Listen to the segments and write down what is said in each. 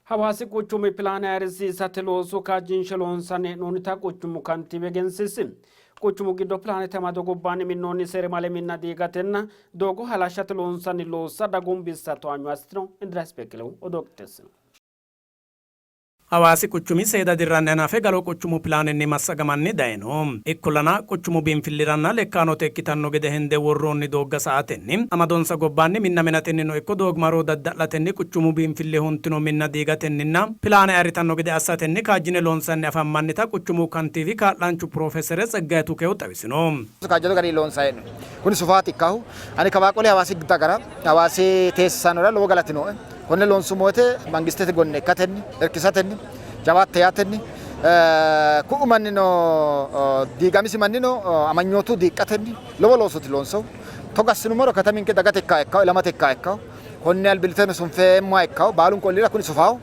Hawaasi quchumi pilaane ayirrisiisate looso kaajjinshe loonsanni hee'noonnita quchumu kantiiwi egensiisi. Quchumu giddo pilaanete amado gobbaanni minnoonni seerimale minna diigatenna doogo halashshate loonsanni loossa dagoomu bissa towaanyo assitino. Indiraas Beqqelehu odoo qixxeessino. Hawaasi quchumi seeda dirranni hanafe galo quchumu pilaanenni massagamanni dayino. Ikkollana, quchumu biinfilliranna lekkaanote ikkitanno gede hende worroonni doogga sa''atenni amadonsa gobbaanni minna minatennino ikko doogimaro dadda'latenni quchumu biinfille huntino minna diigatenninna pilaane ayirritanno gede assatenni kaajjine loonsanni afammannita quchumu kantiiwi kaa'laanchu Piroofesere Tseggaye Tukehu xawisino. Kaajjado garinni loonsanni hee'noonni. Kuni sufaati ikkahu. Ani kawaa qole Hawaasi dagara, Hawaasi teessaanora lowo galati nooe. Konne loonsummo woyte mangistete gonne ikkatenni, irkisatenni, jawaatte yaatenni, ku'u mannino diigamisi mannino amanyootu diiqqatenni lowo loosooti loonsohu. Togo assinummoro kataminke dagate ikkaha ikkawo, ilamate ikkaha ikkawo. Konne albillitteno sunfeemmoha ikkawo. Baalunku olliira kuni sufawo.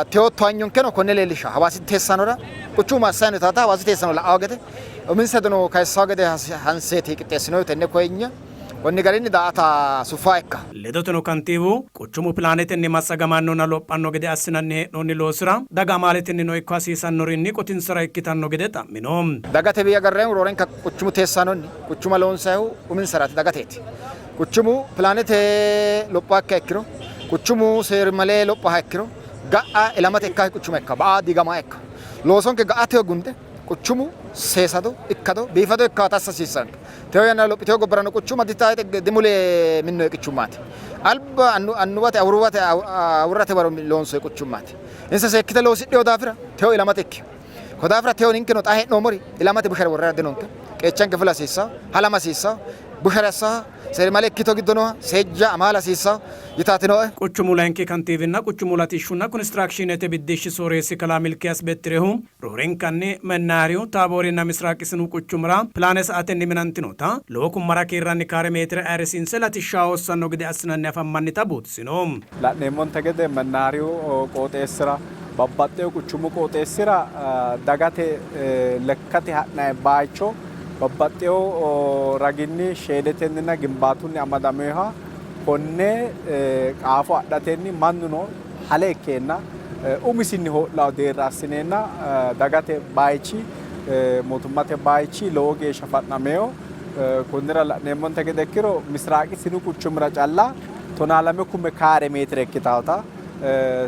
Tewo towanyonkeno konne leellishawo. Hawaasi teessaanora quchumu assanni noota Hawaasi teessaano la'awo gede uminsa hedono kayissawo gede hanseeti qixxeessinohu tenne koyenya. Konni garinni daa''ata suffa ikka. Ledoteno kantiiwu, quchumu pilaanetenni massagamannonna lophanno gede assinanni hee'noonni loosira daga amaaletennino ikko hasiisannorinni qotinsara ikkitanno gede xa'mino. Dagatewiinni agarrannihu roorenka quchumu teessaanonni quchuma loonsannihu uminsaraati, dagateeti. Quchumu pilaanete lophoha ikkiha ikkiro, quchumu seerimale lophoha ikkiro ga'a ilamate ikkahi quchuma ikka, ba'a diigamaha ikka. Loosonke ga'ate gunde quchumu seesado, ikkado, biifado ikkawota assa hasiissanke. Tewo yannara lophitino gobbarano quchuma dimule minnoyi quchummaati. Alba annuwate awuruwate awurrate waro loonsoyi quchummaati. Insa seekkite loosidhino daafira tewo ilamate ikkino. Ko daafira tewo ninkeno xa hee'noommori ilamate bushare worrara dinonke. Qeechanke fula hasiissanno, halama hasiissanno, bushare assa, seerimale ikkito giddo nooha seejja, amaala hasiissanno yitaati nooe. Quchumu layinki kantiiwinna quchumu latishshunna konistiraakshiinete biddishshi sooreessi kalaa Milkiyaas Bettirehu Roorenkanni Mennaariyu, Taaboorinna Misiraaqi Sinu quchumira pilaane sa''atenni minantinota lowo kummara kiirranni kaare meetire ayirrisiinse latishshaho hossanno gede assinanni afammannita buuxisino. La'neemmonte gede Mennaariyu qooxeessira babbaxxewo quchumu qooxeessira dagate lekkate ha'nanni bayicho babbaxxewo raginni sheedetenninna gimbaatunni amadaminoha konne qaafo adhatenni mannuno hale ikkeenna umisinni ho'lawo deerra assineenna dagate bayichi mootimmate bayichi lowo geeshsha fa'nameewo. Konnira la'neemmonte gede ikkiro Misiraaqi Sinu quchumira calla 12 kume kaare meetire ikkitawota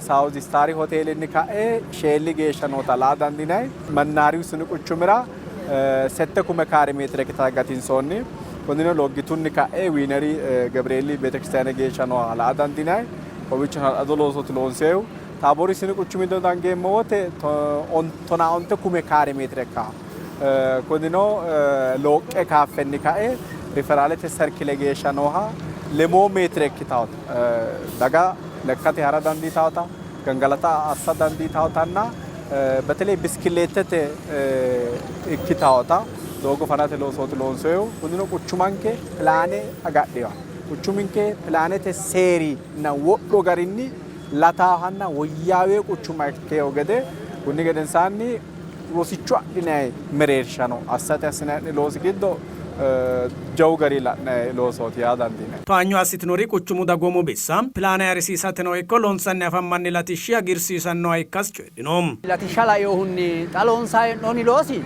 Saawuzi Istaari hoteelenni ka'e Sheelli geeshsha noota la'a dandiinanni. Mannaariyu Sinu quchumira 8 kume kaare meetire ikkitata gatinsoonni. Konnino Loggitunni ka'e Wiineri Gebirieeli beetekiristiyaane geeshsha nooha la'a dandiinanni. Kowiicho hala'lado loosooti loonseehu. Taaboori Sinu quchumi giddo dangeemmo wote 11 kume kaare meetire ikkanno. Kunino Looqqe kaaffenni kae Riferaalete serkile geeshsha nooha lemoo meetire ikkitawota daga lekkate ha'ra dandiitawota, gangalata assa dandiitawutanna beteley biskileetete ikkitawota doogo fanate loosooti loonsoyihu. Kunino quchumanke pilaane agadhinoha. Quchuminke pilaanete seerinna wodho garinni lataahanna woyyaawino quchuma ikkeewo gede kunni gedensaanni rosicho adhinanni mereershano assate assinanni loosi giddo jawu gari la'nanni loosooti yaa dandiinanni. Towaanyo assitinori quchumu dagoomu bissa pilaane ayirrisiisateno ikko loonsanni afammanni latishshi hagiirsiisannoha ikkasi coyidhino. Latishsha lainohunni xa loonsanni hee'noonni loosi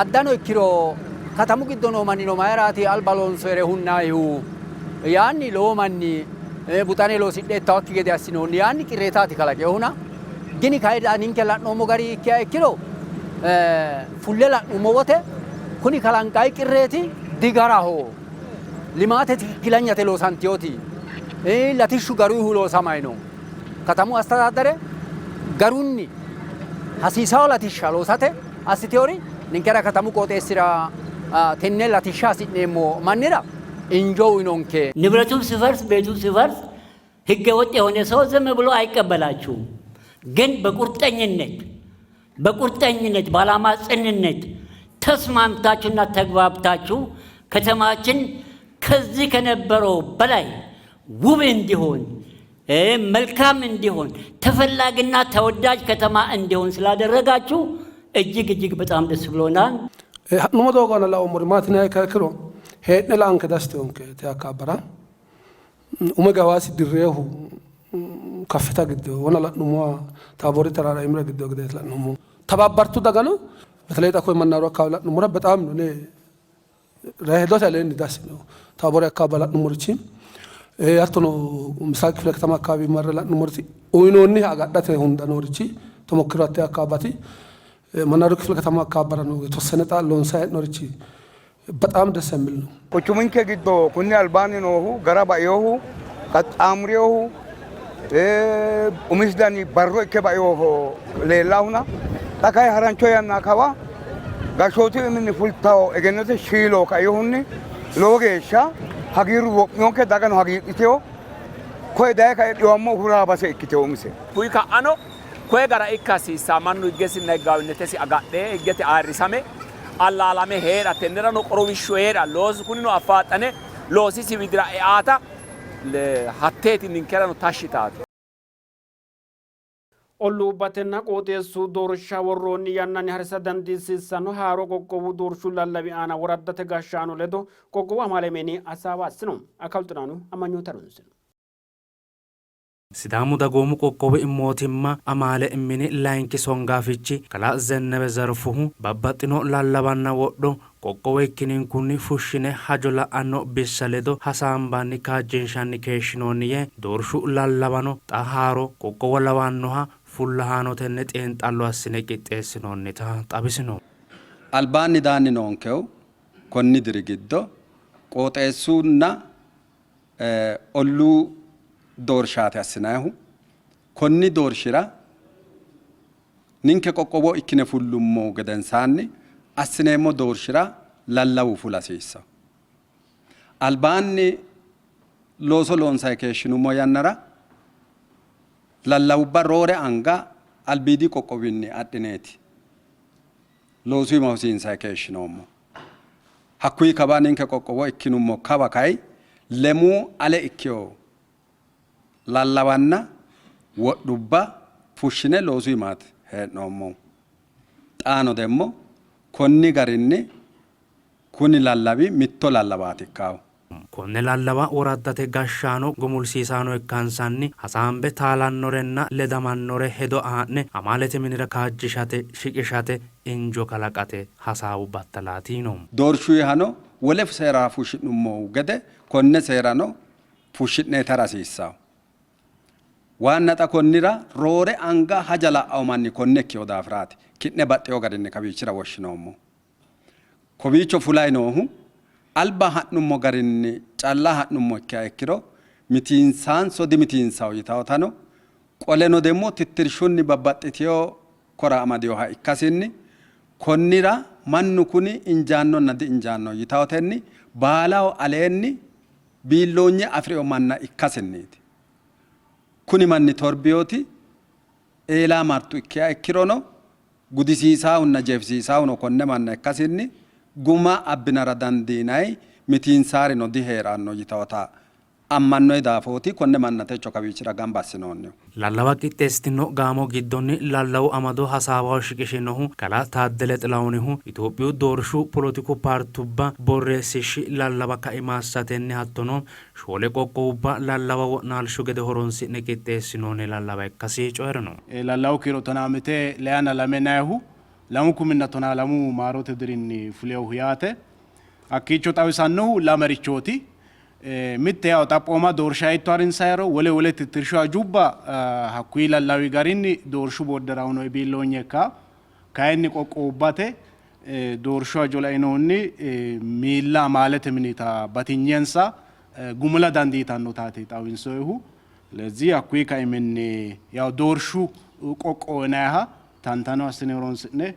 addano ikkiro katamu giddo noo mannino mayiraati alba loonsoyere hunnaayihu yaanni lowo manni buxane loosidhe ittawokki gede assinoonni yaanni qirreetaati kalaqinohuna. Gini kayi xa ninke la'noommo gari ikkiha ikkiro fulle la'nummo wote kuni kalanqayi qirreeti digaraho. Limaate tikikkilanyate loosantiyoti latishshu garuyhu loosamay no. Katamu astadaadare garunni hasiisawo latishsha loosate assitiyori ninkera katamu qooxeessira tenne latishsha hasi'neemmo mannira injo uyinonke. ንብረቱም ሲፈርስ ቤቱም ሲፈርስ ህገ ወጥ የሆነ ሰው ዝም ብሎ አይቀበላችሁም። ግን በቁርጠኝነት በቁርጠኝነት በዓላማ ጽንነት ተስማምታችሁና ተግባብታችሁ ከተማችን ከዚህ ከነበረው በላይ ውብ እንዲሆን መልካም እንዲሆን ተፈላጊና ተወዳጅ ከተማ እንዲሆን ስላደረጋችሁ እጅግ እጅግ በጣም ደስ ብሎናል። Ha'nummo doogo aana laoommori maati yiniha ikkiha ikkiro hee'ne laanke dasteonke hakka abbara ume Hawaasi dirreehu ከፍታ ግዶ ወና la'nummoha ታቦሪ ተራራ ይምረ ግዶ ግዴት la'nummo ተባባርቱ dagano በተለይ ጠኮ መናሩ አካባቢ la'nummora በጣም ነው እኔ hedote aleenni ደስ ነው። ታቦሪ አካባቢ la'nummorichi hattono ምስራቅ ክፍለ ከተማ አካባቢ marre la'nummorichi uyinoonniha agadhate hunda noorichi ተሞክሮ hatte አካባቢ መናሩ ክፍለ ከተማ አካባቢ ነው የተወሰነ ጣ loonsayi hee'noorichi በጣም ደስ የሚል ነው። Quchuminke giddo kunni albaanni noohu gara bainohu qaxxaamurehu umisi dani barro ikke bainoho leellahuna xa kayi harancho yanna kawa gashshootu iminni fultawo egennote shiilo kainohunni lowo geeshsha hagiirru wo'minonke, dagano hagiidhiteyo koye daye kae dhiwammo base ikkiteyo umise. Kuyi ka'ano koye gara ikka hasiissaa mannu higgesinna higgaawinetesi agadhe higgete ayirrisame allaalame hee'ra tennerano qorowishshu hee'ra loosu kunino affaaxxane loosisi widira e'aata hatteeti ninkerano tashshi taate. Olluubbatenna qooxeessu doorsha worroonni yannanni harisa dandiisiissanno haaro qoqqowu doorshu lallawi aana woraddate gashshaano ledo qoqqowu amaale mini hasaawa assino. Akalu Xiraanu amanyoota harunsino. Sidaamu dagoomu qoqqowi mootimma amaale mini layinki songaafichi kalaa Zennebe Zarfuhu babbaxxino lallawanna wodho qoqqowo ikkininkunni fushshine hajo la'anno bissa ledo hasaambanni kaajjinshanni keeshshinoonni yee doorshu lallawano xa haaro qoqqowo lawannoha fullahaanotenni xiinxallo assine qixxeessinoonnita xawisino. Albaanni daanni noonkehu konni diri giddo qooxeessunna olluu doorshaati assinannihu. Konni doorshira ninke qoqqowo ikkine fullummo gedensaanni assineemmo doorshira lallawu fula hasiissanno. Albaanni looso loonsanni keeshshinummo yannara lallawubba roore anga albiidi qoqqowinni adhineeti loosu iima hosiinsanni keeshshinoommo. Hakkuyi kawa ninke qoqqowo ikkinummo kawa kayi lemuu ale ikkewo lallawanna wodhubba fushshine loosu iimaati hee'noommohu. Xaano demmo konni garinni kuni lallawi mitto lallawaati ikkaahu. Konne lallawa woraddate gashshaano gumulsiisaano ikkansanni hasaambe taalannorenna ledamannore hedo aane amaalete minira kaajjishate shiqishate injo kalaqate hasaawu battalaati yino. Doorshuyihano wole seera fushshi'nummohu gede konne seerano fushshi'ne tara hasiissanno. Waanna xa konnira roore anga haja la'awo manni konne ikkewo daafiraati ki'ne baxxewo garinni kawiichira woshshinoommo. Kowiicho fulayi noohu alba ha'nummo garinni calla ha'nummo ikkiha ikkiro mitiinsaanso dimitiinsawo yitawotano qoleno demmo tittirshunni babbaxxitewo kora amadiyoha ikkasinni konnira mannu kuni injaannonna di-injaanno yitawotenni baalaho aleenni biilloonye afi'rino manna ikkasinniiti. Kuni manni torbiyooti eelaa martu ikkiha ikkirono gudisiisaahunna jeefisiisaahuno konne manna ikkasinni guma abbinara dandiinayi mitiinsaarino dihee'ranno yitawota ammannoyi daafooti konne manna techo kawiichira gamba assinoonnihu. Lallawa qixxeessitino gaamo giddonni lallawu amado hasaawaho shiqishinohu kalaa Taaddele Xilahunihu Itophiyu doorshu polotiku paartubba borreessishshi lallawa kaima assatenni hattono shoole qoqqowubba lallawa wo'naalshu gede horonsi'ne qixxeessinoonni lallawa ikkasi coyi'rino. Lallawu kiiro tonaa mite leanna lame nayihu 2012 maarote dirinni fuleyohu yaate. Hakkiicho xawisannohu lamerichooti. Mitte yawo xaphooma doorsha hiitto harinsayiro wole wole tittirshu hajubba hakkuyi lallawi garinni doorshu booddera uno biilloonye ikka kayinni qoqqowubbate doorshu hajo lainohunni miilla amaalete minita batinyensa gumula dandiitannotaati xawinsoyihu. Lezi hakkuyi kaiminni yawo doorshu qoqqowo yinayiha tantano assine horonsi'ne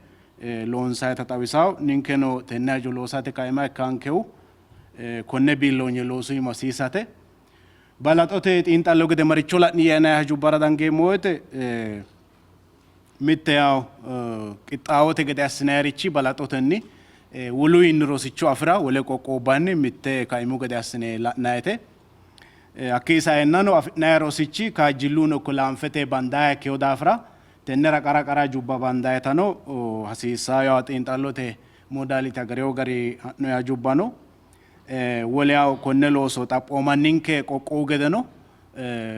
loonsayita xawisawo. Ninkeno tenne hajo loosate kaima ikkankehu konne biilloonye loosu iima hosiisate balaxote xiinxallo gede maricho la'ni yinayi hajubbara dangeemmo woyte mitte yawo qixxaawote gede assinayirichi balaxotenni woluwiinni rosicho afira wole qoqqowubbanni mitte kaimu gede assine la'nayite. Hakkii saeennano afi'nayi rosichi kaajjilluno ikko laanfete bandaaya ikkewo daafira tennera qara qara hajubba bandayitano hasiissayo yawo xiinxallote modality agarewo gari ha'noyi hajubbano wole yawo konne looso xaphoomanninke qoqqowu gedeno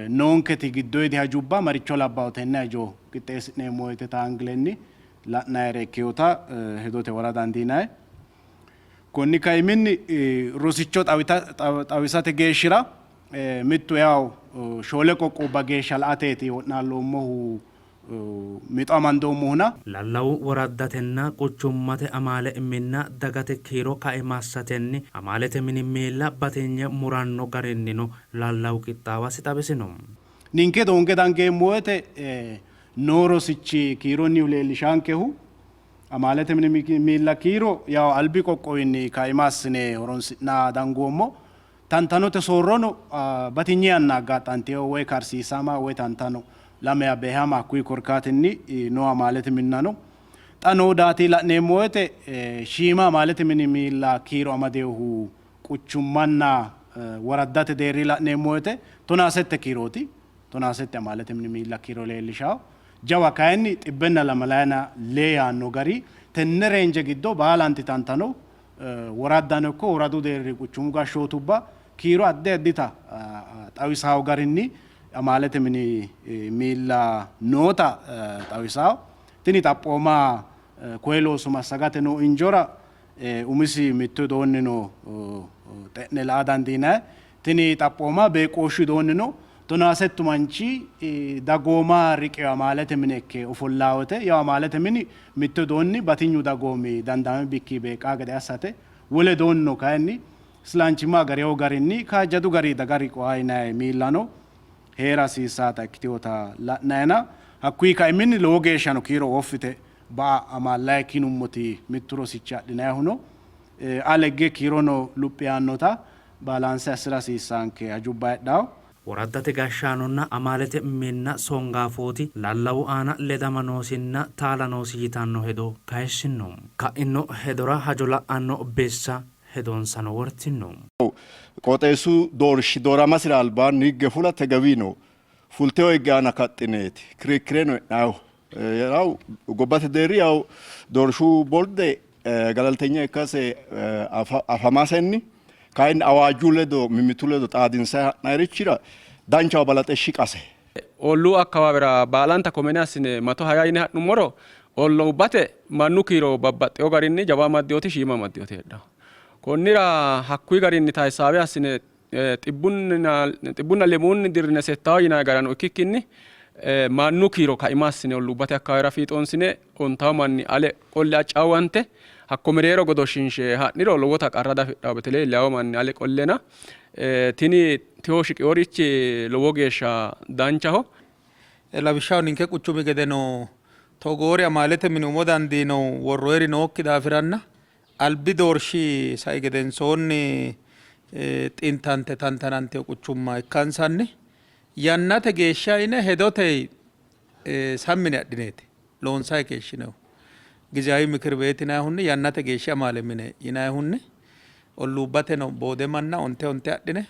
Noonketi giddoyidi hajubba maricho labbawo tenne hajo qixxeessi'neemmo woyte taangilenni la'nayire ikkinota hedote wora dandiinanni. Konni kaiminni rosicho xawisate geeshshira mittu yawu shoole qoqqowubba geeshsha la''ateeti wo'naalloommohu mixo amandoommohuna. Lallawu woraddatenna quchummate amaale minna dagate kiiro kaima assatenni amaalete mini miilla batinye muranno garinnino lallawu qixxaawasi xawisino. Ninke donge dangeemmo woyte noo rosichi kiironnihu leellishaankehu amaalete mini miilla kiiro yawo albi qoqqowinni kaima assine horonsi'na dangoommo. Tantanote soorrono batinye yanna aggaaxxantino woy karsiisama woy tantano lamewa beehama hakkuyi korkaatinni noo amaalete minna no. Xa noo daati la'neemmo woyte shiima amaalete mini miilla kiiro amadinohu quchummanna woraddate deerri la'neemmo woyte 17 kiirooti. 17 amaalete mini miilla kiiro leellishawo. Jawa kayinni 124 yaanno gari tenne reenje giddo baalanti tantano woraddano ikko woradu deerri quchumu gashshootubba kiiro addi addita xawisawo garinni amaalete mini miilla noota xawisawo. Tini xaphooma koye looso massagate noo injora umisi mittu widoonnino xe'ne la'a dandiinanni. Tini xaphooma beeqqooshshu widoonnino 18 manchi dagooma riqiwe amaalete mine ikke ofollawo wote, yawo amaalete mini mittu widoonni batinyu dagoomi dandaami bikki beeqqaa gede assate, wole widoonnino kayinni islanchimma agarino garinni kaajjadu gari daga riqiwa yinanni miillano hee'ra hasiissaata ikkitinota la'nannina hakkuyi kaiminni lowo geeshshano kiiro woffite ba'a amaallanni ikkinummoti mittu rosichi adhinannihu no. Alegge kiirono luphi yaannota baalaanse assi'ra hasiissaanke hajubba heedhanno. Woraddate gashshaanonna amaalete minna songaafooti lallawu aana ledama noosinna taala noosi yitanno hedo kayissino. Ka'ino hedora hajo la'anno bissa hedonsano wortino. Qooxeessu doorshi dooramasira albaanni higge fula tegewino. Fulteo higge aana kaxxineeti kirikkireno e'nayihu. Yaw gobbate deerri yaw doorshu borde galaltenya ikkase afamasenni kayinni awaaju ledo mimmitu ledo xaadinsayi ha'nayirichira danchaho balaxe shiqase. Olluu akkawaawera baalanta komene assine mato haya yine ha'nummoro olluubbate mannu kiiro babbaxxewo garinni jawa amaddinoti shiima amaddinoti heedhanno. Konnira hakkuyi garinni taysaawe assine xibbunna lemuunni dirrine settawo yinanni garano ikkikkinni mannu kiiro kaima assine olluubbate akkawaawera fiixoonsine ontawu manni ale qolle accaawwante hakko mereero godoshshiinshe ha'niro lowota qarra dafidhanno beteley leawu manni ale qollena tini tewo shiqinorichi lowo geeshsha danchaho. Lawishshaho ninke quchumi gedeno togoori amaalete mini umo dandiino worroyiri nookki daafiranna albi doorshi sai gedensoonni xintante tantanantino quchumma ikkansanni yannate geeshsha yine hedote sammine adhineeti loonsanni keeshshinohu. Giziyaawi mikir beet yinannihunni yannate geeshshi amaale mine yinannihunni olluubbateno boode manna onte onte adhine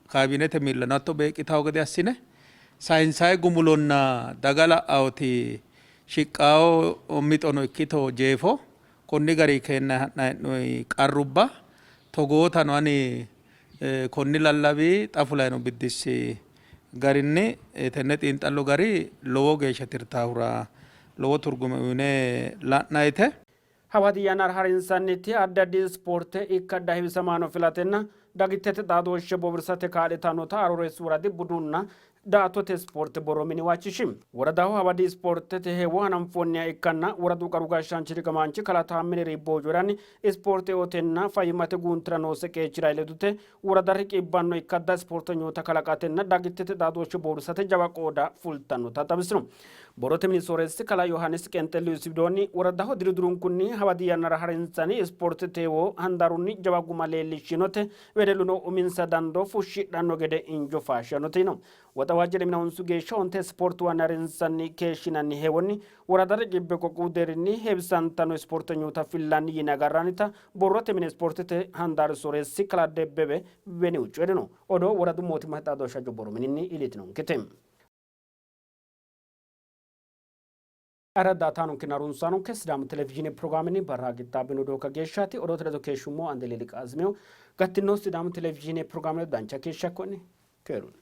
kaabinete miillano hatto beeqqitanno gede assine sayinsawe gumulonna daga la'awoti shiqqawo mixono ikkito jeefo konni garinni keennanni ha'nanni hee'noonni qarrubba togootano ani konni lallawi xa fulanni noo biddissi garinni tenne xiinxallo gari lowo geeshsha tirtaahura lowo turgume uyine la'nayite. Hawadi yannara harinsanniti addi addi ispoorte ikkadda heewisamaano filatenna dagittete xaadooshshe bowirsate kaa'litannota Arooreessu woradi budunna daa''attote ispoorte borro mini huwachishi. Woradaho hawadi ispoortete heewo hananfoonniha ikkanna woradu qaru gashshaanchi riqimaanchi kalaa Taammire Riibbohu coyi'ranni, ispoorte eotenna fayyimmate guuntira noose qeechira ledote worada riqibbanno ikkadda ispoortenyoota kalaqatenna dagittete xaadooshshe boorsate jawa qooda fultannota xawisino. Borrote mini sooreessi kalaa Yohaannis Qenxelliyu widoonni, woradaho diru dirunkunni hawadi yannara harinsanni ispoortete heewo handaarunni jawa guma leellishshinote, wedelluno uminsa dandoo fushshidhanno gede injo faashshannote yino. Woxawaajje lemina honsu geeshsha onte ispoortuwanni harinsanni keeshshinanni heewonni worada riqibbe qoqqowu deerrinni heewisantanno ispoortenyoota fillanni yine agarrannita borrote mine ispoortete handaari sooreessi kalaa Debbebe Wenihu coyi'rino. Odoo woradu mootimmate xaadooshshe hajo borro mininni iillitinonkete. Ara daatanonkenna harunsaanonke Sidaamu televizhiine pirogiraamenni barra qixxaabbino odoo kageeshshaati. Odoote ledo keeshshummo Ande Liqaazimiyo. Gattino Sidaamu televizhiine pirogiraame ledo dancha keeshsha konne keerunni.